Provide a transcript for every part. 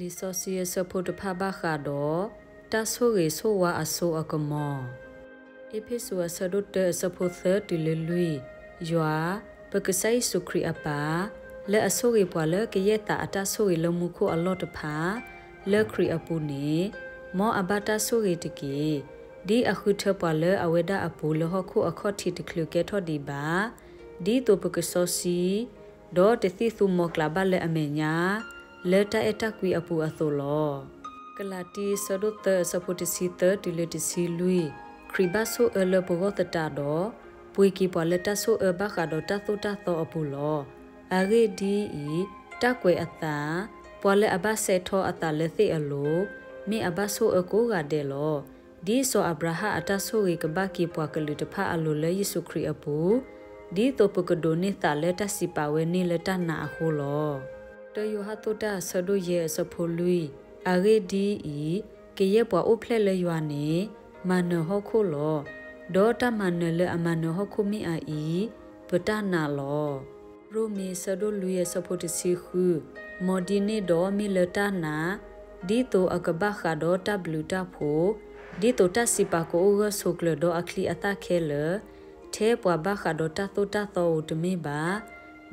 လံာ်စီဆှံအဆၢဖိတဖၣ်ဘၣ်ဃးဒီး တၢ်ဆိၣ်ဂ့ၤဆိၣ်ဝါအစိအကမီၤ. အ့းဖ့းစူးအဆၢဒိၣ်တၢအဆၢဖိသၢတုၤလၢလွံၢ်, ယွၤ, ပကစၢ်ယ့ၣ်ၡူးခရံာ်အပၢ်, လၢအဆိၣ်ဂ့ၤပှၤလၢကယဲၢ်သးအတၢ်ဆိၣ်ဂ့ၤလၢမူခိၣ်အလီၢ်တဖၣ်, လၢခရံာ်အပူၤန့ၣ်, မ်အဘၣ်တၢ်ဆိၣ်ဂ့ၤတက့ၢ်. ဒ်အဃုထၢပှၤလၢအဝဲဒၣ်အပူၤလၢဟီၣ်ခိၣ်အခီၣ်ထံးတချုးကဲထီၣ်ဒံးဘၣ်, ဒ်သိးပကစီဆှံ ဒီးတသံၣ်သူမီၤကျၢ်ဘၣ်လၢအမဲာ်ညါ, လၢတၢ်အဲၣ်တၢ်ကွံအပူၤအသိးလီၤ. ကလၤတံအဆၢဒိၣ်သၢအဆၢဖိတဆံသၢတုၤလၢတဆံလွံၢ်, ခရံာ်ဘၣ်ဆိၣ်အၢလၢပဂီၢ်သတးဒီး, ပှ့ၤက့ၤပှၤလၢတၢ်ဆိၣ်အၢဘၣ်ဃးဒီးတၢ်သိၣ်တၢ်သီအပူၤလီၤ. အဂ့ၢ်ဒ်အံၤ, တၢ်ကွဲးအသး, ပှၤလၢအဘၣ်စဲးထီအသးလၢသ့ၣ်အလိၤ, မ့ၢ်အဘၣ်ဆိၣ်အၢကိးဂၤဒဲးလီၤ. ဒ်စီၤအၤဘြၤဟၣ်အတၢ်ဆိၣ်ဂ့ၤကဘၣ်က့ၤပှၤကလုာ်တဖၣ်အလိၤလၢယ့ၣ်ၡူးခရံာ်အပူၤ, ဒ်သိးပကဒိးန့ၢ်သးလၢတၢ်စံးပာ်ဝဲန့ၣ်လၢတၢ်နာ်အဃိလီၤ. တယိၤဟၣ်အဆၢဒိၣ်ယဲၢ်အဆၢဖိလွံၢ်, အဂ့ၢ်ဒ်အံၤ, ကယဲၢ်ပှၤအိၣ်ဖျဲၣ်လၢယွၤန့ၣ်, မၤနၢၤဟီၣ်ခိၣ်လီၤ. ဒီးတၢ်မၤနၢၤလၢအမၤနၢၤဟီၣ်ခိၣ်မ့ၢ်အအံၤ, ပတၢ်နာ်လီၤ. ရိမ့ၤအဆၢဒိၣ်လွံၢ်အဆၢဖိတဆံဃု, မ်ဒ်န့ၣ်ဒီးမ့ၢ်လၢတၢ်နာ်, ဒ်သိးအကဘၣ်ဃးဒီးတၢ်ဘျုးတၢ်ဖှိၣ်, ဒ်သိးတၢ်စံးပာ်ကအိၣ်ဂၢၢ်ဆိးကျၢၤဒီးအချံအသၣ်ခဲလၢာ်, ထဲပှၤဘၣ်ဃးဒီးတၢ်သိၣ်တၢ်သီဧိၤတမ့ၢ်ဘၣ်,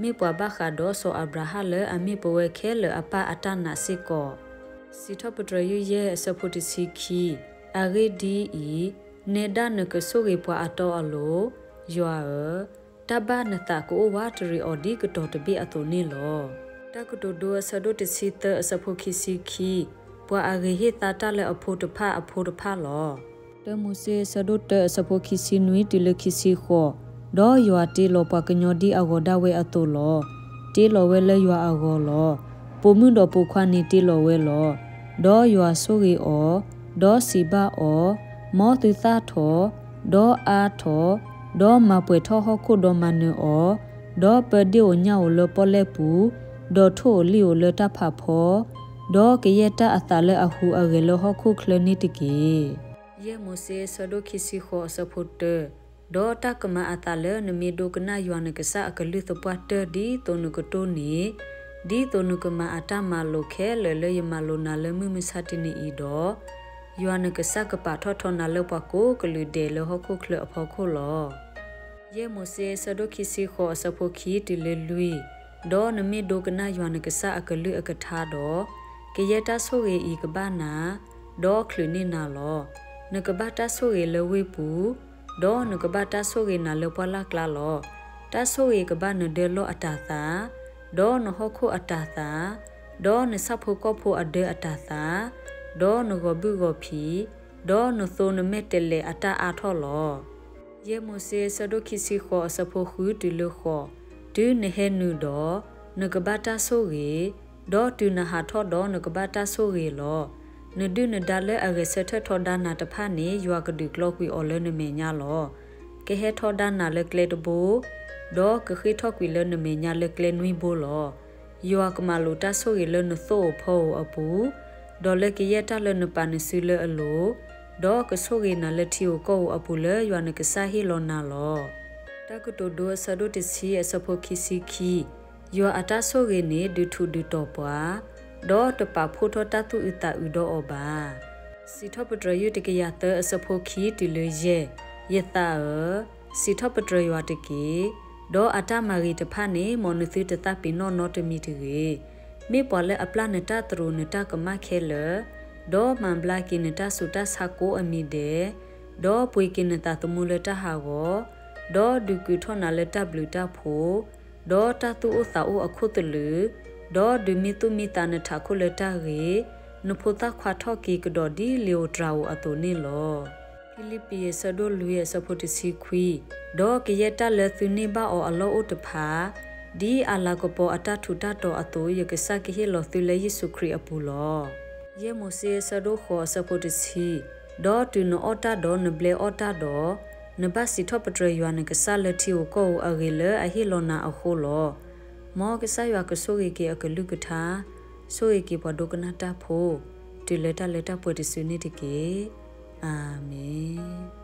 မ့ၢ်ပှၤဘၣ်ဃးဒီးစီၤအၤဘြၤဟၣ်လၢအမ့ၢ်ပဝဲခဲလၢာ်အပၢ်အတၢ်နာ်စ့ၢ်ကီး. စံးထီၣ်ပတြၢၤယုၢ်ယဲၢ်အဆၢဖိတဆံခံ, အဂ့ၢ်ဒ်အံၤ, နဲဒၣ်နကဆိၣ်ဂ့ၤပှၤအတီအလိၤ, ယွၤဧၢ, တၢ်ဘၣ်နသးကအိၣ်ဝးတရံးအီၤဒ်ကတီၤတဘ့ၣ်အသိးန့ၣ်လီၤ. တၢ်ကတိၤဒိအဆၢဒိၣ်တဆံသၢအဆၢဖိခံဆံခံ, ပှၤအဂ့ၤဟ့ၣ်သါတၢ်လၢအဖိတဖၣ်အဖိတဖၣ်လီၤ. တၢမိၤၡ့အဆၢဒိၣ်တၢအဆၢဖိခံဆံနွံတုၤလၢခံဆံဃိး, ဒီးယွၤတ့လီၤပှၤကညီဒ်အဂီၤဒၣ်ဝဲအသိးလီၤ. တ့လီၤဝဲလၢယွၤအဂီၤလီၤ. ပိာ်မုၣ်ဒီးပိာ်ခွါန့ၣ်တ့လီၤဝဲလီၤ. ဒီးယွၤဆိၣ်ဂ့ၤအီၤ, ဒီးစံးဘၣ်အီၤ, မ်သုသၣ်ထီၣ်, ဒီးအါထီၣ်, ဒီးမၤပှဲၤထီၣ်ဟီၣ်ခိၣ်ဒီးမၤနၢၤအီၤ, ဒီးပၢဒ့ၣ်ဧိၤညၣ်ဧိၤလၢပီၣ်လဲၣ်ပူၤ, ဒီးထိၣ်ဧိၤလံၣ်ဧိၤလၢတၢ်ဖးဖီ, ဒီးကယဲၢ်တၢ်အသးလၢအဟူးအဂဲၤလၢဟီၣ်ခိၣ်ချၢန့ၣ်တက့ၢ်. ယဲၢ်မိၤၡ့အဆၢဒိၣ်ခံဆံဃိးအဆၢဖိတၢ, ဒီးတၢ်ကမၤအသးလၢနမ့ၢ်ဒိကနၣ်ယွၤနကစၢ်အကလုၢ်သပှၢ်တၢၢ်ဒ်သိးနကတိၢ်န့ၣ်, ဒ်သိးနကမၤအတၢ်မၤလိာ်ခဲလၢာ်လၢယမၤလိာ်နၤလၢမုၢ်မဆါတနံၤအံၤဒီး, ယွၤနကစၢ်ကပာ်ထီၣ်ထီနၤလၢပှၤကိးကလုာ်ဒဲးလၢဟီၣ်ခိၣ်ချၢအဖီခိၣ်လီၤ. ယဲၢ်မိၤၡ့အဆၢဒိၣ်ခံဆံဃိးအဆၢဖိခံတုၤလၢလွံၢ်, ဒီးနမ့ၢ်ဒိကနၣ်ယွၤနကစၢ်အကလုၢ်အကထါဒီး, ကယဲၢ်တၢ်ဆိၣ်ဂ့ၤအံၤကဘၣ်နၤ, ဒီးချုးန့ၢ်နၤလီၤ. နကဘၣ်တၢ်ဆိၣ်ဂ့ၤလၢဝ့ၢ်ပူၤ, ဒီးနကဘၣ်တၢ်ဆိၣ်ဂ့ၤနၤလၢပှၢ်လၢ်ကျါလီၤ. တၢ်ဆိၣ်ဂ့ၤကဘၣ်နဒၢလီၢ်အတၤသၣ်, ဒီးနဟီၣ်ခိၣ်အတၤသၣ်, ဒီးနဆၣ်ဖိကီၢ်ဖိအဒၢအတၤသၣ်, ဒီးနဂီၤဘုၣ်ဂီၤဖံး, ဒီးနသိနမဲာ်တဲးလဲးအတၢ်အါထီၣ်လီၤ. ယဲၢ်မိၤၡ့အဆၢဒိၣ်ခံဆံဃိးအဆၢဖိဃုတုၤလၢဃိး, တုၤနဟဲနုာ်ဒီး, နကဘၣ်တၢ်ဆိၣ်ဂ့ၤ, ဒီးတုၤနဟးထီၣ်ဒီးနကဘၣ်တၢ်ဆိၣ်ဂ့ၤလီၤ. နဒုၣ်နဒါလၢအဂဲၤဆၢထၢၣ်ထီဒါနၤတဖၣ်န့ၣ် ယွၤကဒုးကျီကွံာ်အီၤလၢနမဲာ်ညါလီၤ. ကဟဲထီဒါနၤလၢကျဲတဘိ, ဒီးကဃ့ၢ်ထီၣ်ကွံာ်လၢနမဲာ်ညါလၢကျဲနွံဘိလီၤ. ယွၤကမၤလိာ်တၢ်ဆိၣ်ဂ့ၤလၢနသိၣ်ဧိၤဖီဧိၤအပူၤ, ဒီးလၢကယဲၢ်တၢ်လၢနပာ်နစုလၢအလိၤ, ဒီးကဆိၣ်ဂ့ၤနၤလၢထံဧိၤကီၢ်ဧိၤအပူၤလၢယွၤနကစၢ်ဟ့ၣ်လီၤနၤလီၤ. တၢ်ကတိၤဒိအဆၢဒိၣ်တဆံအဆၢဖိခံဆံခံ, ယွၤအတၢ်ဆိၣ်ဂ့ၤန့ၣ်ဒုးထူးဒုးတီၤပှၤ, ဒီးတပာ်ဖှိၣ်ထီၣ်တၢ်သူၣ်အုးသးအုးဒီးအီၤဘၣ်. စံးထီၣ်ပတြၢၤယုၢ်တကယၤသၢအဆၢဖိခံတုၤလၢယဲၢ်, ယသးဧၢ, စံးထီၣ်ပတြၢၤယွၤတက့ၢ်. ဒီးအတၢ်မၤဂ့ၤတဖၣ်န့ၣ် မ်နသုတသးပ့ၤနီၣ်နီတမံၤတဂ့ၤ. မ့ၢ်ပှၤလၢအပျၢ်နတၢ်သရူးနတၢ်ကမၣ်ခဲလၢာ်, ဒီးမၤဘျါက့ၤနတၢ်ဆူးတၢ်ဆါကိးအမံၤဒဲး, ဒီးပှ့ၤက့ၤနသးသမူလၢတၢ်ဟးဂီၤ, ဒီးဒုးကုာ်ထီၣ်နၤလၢတၢ်ဘျုးတၢ်ဖှိၣ်, ဒီးတၢ်သူၣ်အိၣ်သးအိၣ်အခိၣ်သလုး, ဒီးဒုးမံသူၣ်မံသးနထးခိၣ်လၢတၢ်ဂ့ၤ, နဖိသၣ်ခွါထီၣ်က့ၤကဒီးဒ်လံာ်ဧိၤတြၤဧိၤအသိးန့ၣ်လီၤ. ဖံလံးပံၤအဆၢဒိၣ်လွံၢ်အဆၢဖိတဆံခွံ, ဒီးကယဲၢ်တၢ်လၢသုန့ၢ်ဘၣ်အီၤအလီၢ်အိၣ်တဖၣ်, ဒ်အလၤကပီၤအတၢ်ထူးတၢ်တီၤအသိး ယကစၢ်ကဟ့ၣ်လီၤသုလၢယ့ၣ်ၡူးခရံာ်အပူၤလီၤ. ယဲၢ်မိၤၡ့အဆၢဒိၣ်ဃိးအဆၢဖိတဆံ, ဒီးတုၤနအီၣ်တၢ်ဒီးနဘျဲအီၣ်တၢ်ဒီး, နဘၣ်စံးထီၣ်ပတြၢၤယွၤနကစၢ်လၢထံဧိၤကီၢ်ဧိၤအဂ့ၤလၢအဟ့ၣ်လီၤနၤအဃိလီၤ. မ်ကစၢ်ယွၤကဆိၣ်ဂ့ၤက့ၤအကလုၢ်ကထါ, ဆိၣ်ဂ့ၤက့ၤပှၤဒိကနၣ်တၢ်ဖိ, တုၤလၢတၢ်လၢတၢ်ပှဲၤတစုန့ၣ်တက့ၢ်. အၤမ့ၣ်.